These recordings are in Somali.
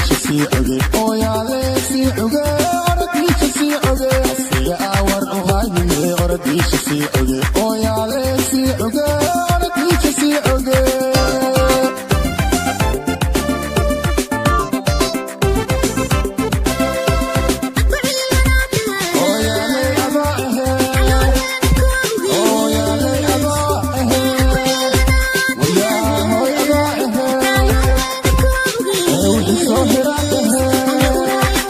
Orodiisha sii oge, ooyaale sii oge, orodiisha sii oge, asiga awar u haynine, orodiisha sii oge, ooyaale sii oge, orodiisha sii oge. Ooyaale adaa ahe, ooyaale adaa ahe, wayaahoy adaa ahe, ee wixii soo hira ahe.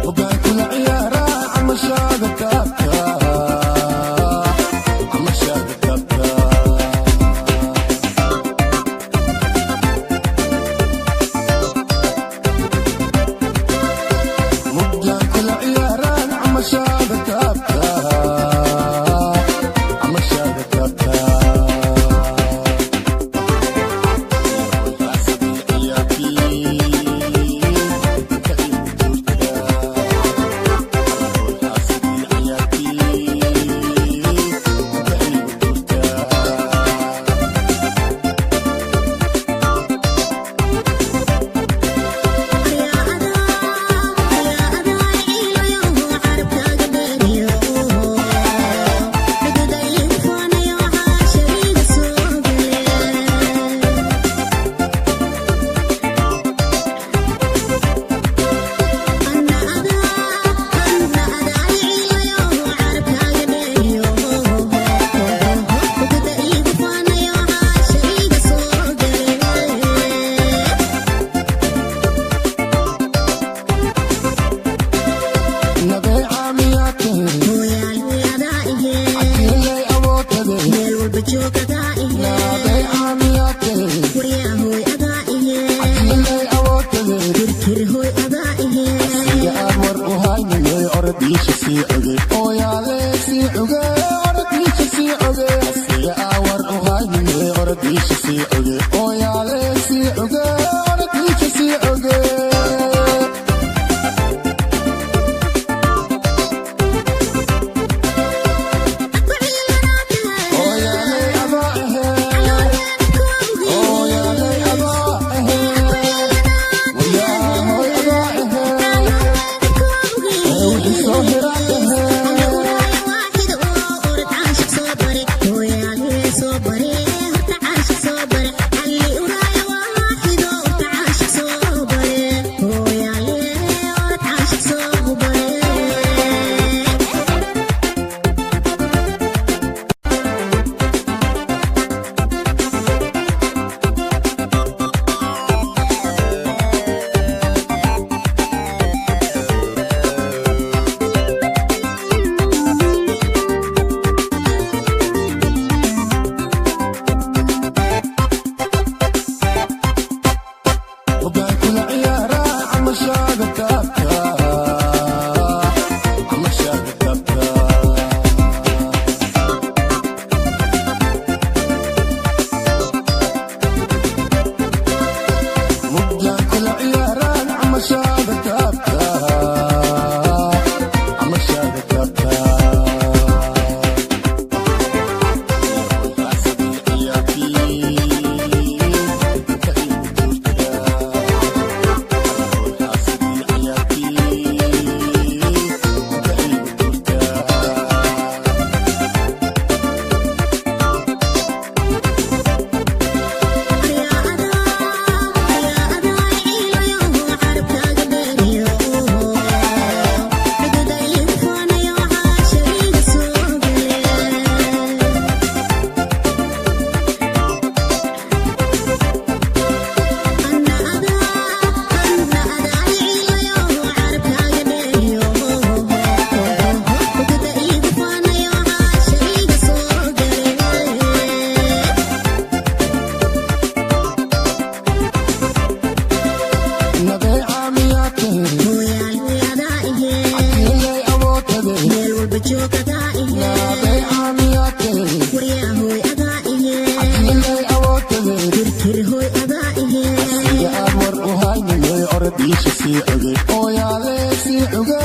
Hogaankula ciyaara camashaada taabta, camashaada taabta. Mugaankula ciyaaraan camashaada taabta, camashaada taabta. Xaasidii ciyaartii ka igu jirta. Xaasidii ciyaartii ka igu jirta. Nabay caamiyaatay, cakiilay awoodade. Nabay caamiyaatay, cakiilay awoodade. Asiga aan war u haynine, orodiisha sii oge, ooyaale sii oge, orodiisha sii oge, asiga aan war u haynine, orodiisha sii oge, ooyaale sii oge, orodiisha sii oge. Ooyaale adaa ahe, ooyaale adaa ahe, wayaahoy Meel walba joog adaa ihe. Naabay caamiyaatay. Waryaahoy adaa ihe. Cajiilay awoodtay. Kirkirhoy adaa ihe. Siga aan war u haynayay, orodiisha sii oge, ooyaale sii oge.